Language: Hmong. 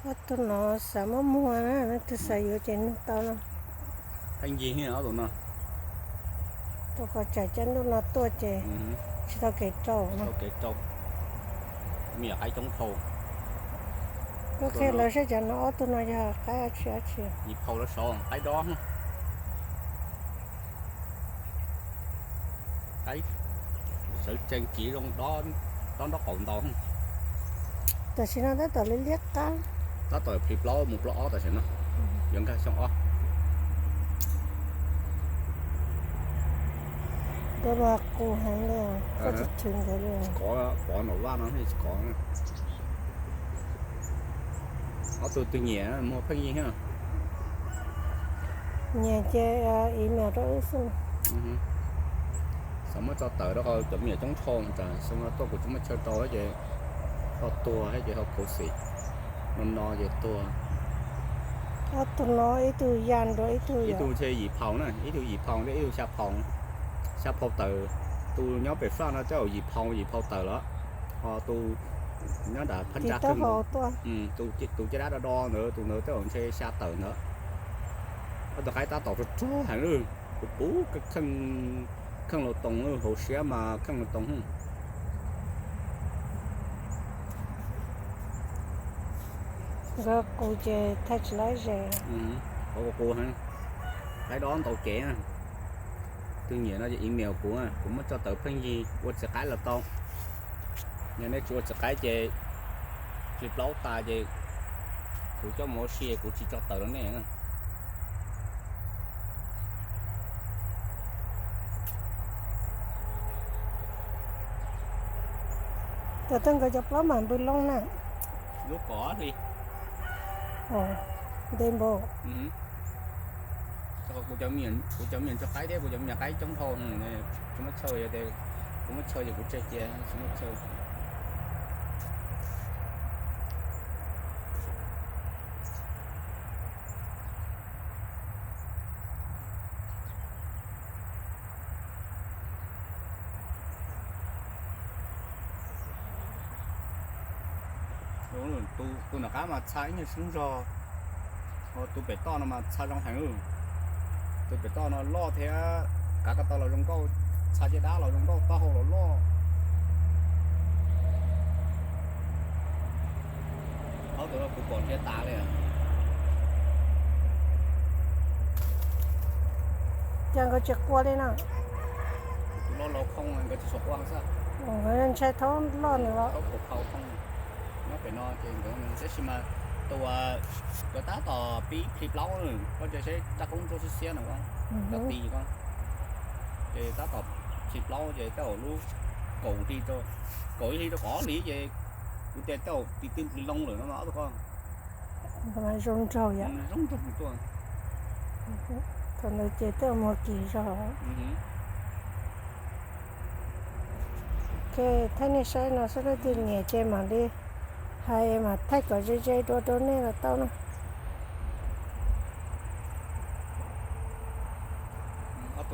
Ob tug no xav muab muag na, leej twg xav yuav ces nug tau no. Pheej yig ob tug no. Tus qhov tsam caj ntuj no tuaj ces tsis tau kev rau no. Kev rau. Me nyuam qaib coob dhau. Koj qhia lawv saib cov no ob tug no yog qaib dab tsi dab tsi. Yim phau lawv saud qaib dob. Qaib sawv tsees kiv zoo dob nraub qaum ntau. Tam sim no tab tom li liab qab. Tab tom plhis plaub mus plaub ob tam sim no. Yuav nkag xyoo ob. Nkawd mas qus heev li, koj tsis chwv nkawd li. Tsis kov, pov nom vaj no tsis kov. Ob tug twg nyiam muag pheej yig. Nyiam ces email rau wb xwb. Xav muab tso tawm rau qhov cov me nyuam coob dhau, xyoo no tuaj kuv tsis muaj chaw rau ces ho tuag thiab ces ho khuv xim. No no ces tuag. Ob tug no ib tug ya nrog ib tug. Ib tug ntshe yim phau na, ib tug yim phau thiab ib tug xya phau. Xya phau tawm, tus nyob pem faj no tej zaum yim phau, yim phau tawm lawm. Ho tus nyob nram phab ntsa kawg, tus caj dab do do ntawd, tus ntawd tej zaum ntshe xya tawm ntawd. Ob tug qaib tab tom rog rog heev, puv puv kheej, kheej los toos, hauv siab mas kheej los toos. Nkawd qus ces thaij tsis laib ze. Qus qus heev, qaib dob ntau kev. Tus nyiam no ces email kuv, kuv muab tso tawm pheej yig ua txiv qaib los tau. Yog nej tsis ua txiv qaib ces plhis plaub tas ces kuv coj mus ua si, kuv tsis tso tawm rau nej. Tam tej nkawd cov plaub mam npw loo na. Lub kov hli. Nte npaum. Kuv cov me nyuam ntsuag qaib thiab kuv cov me nyuam qaib coob dhau, tsis muaj chaw, yog tias kuv muaj chaw ces kuv tseg cia, tsis muaj chaw. Tus nram qab mas txha ib nyuag sib zog, tus pem toj no mas txha zoo heev. Tus pem toj no loj thiab, kav ko taw los zoo nkauj, txha caj dab los zoo nkauj, taub hau los loj. Ob tug no kuv pom nrhiav tas li. Cas nkawd tsis qua li no? Tus loj laus khoo nkawd tsis tshua qua xwb. Nkawd ntshai thaub loj nws los. Thaub phau khoo nyob pem no ces nkawd, tab sis mas tus uas nkawd tab tom pib plhis plaub, koj ntsia seb raj koob ntsuab xiab xiab no, koj tis ko. Ces tab tom plhis plaub ces tej zaum lub kaum hli rau, kaum ib hli rau kaum ob hli ces kuv tias tej zaum tis tw nplis loo lawm no ob tug ko. Zoo nraug yom. Zoo nraug tuaj. Thaum ntawd ces tej zaum muag kis zog. Ok, thaij nej saib no xwb, leej twg nyiam ces mam li hais mas thaij kom ze ze dua rau nej los tau na.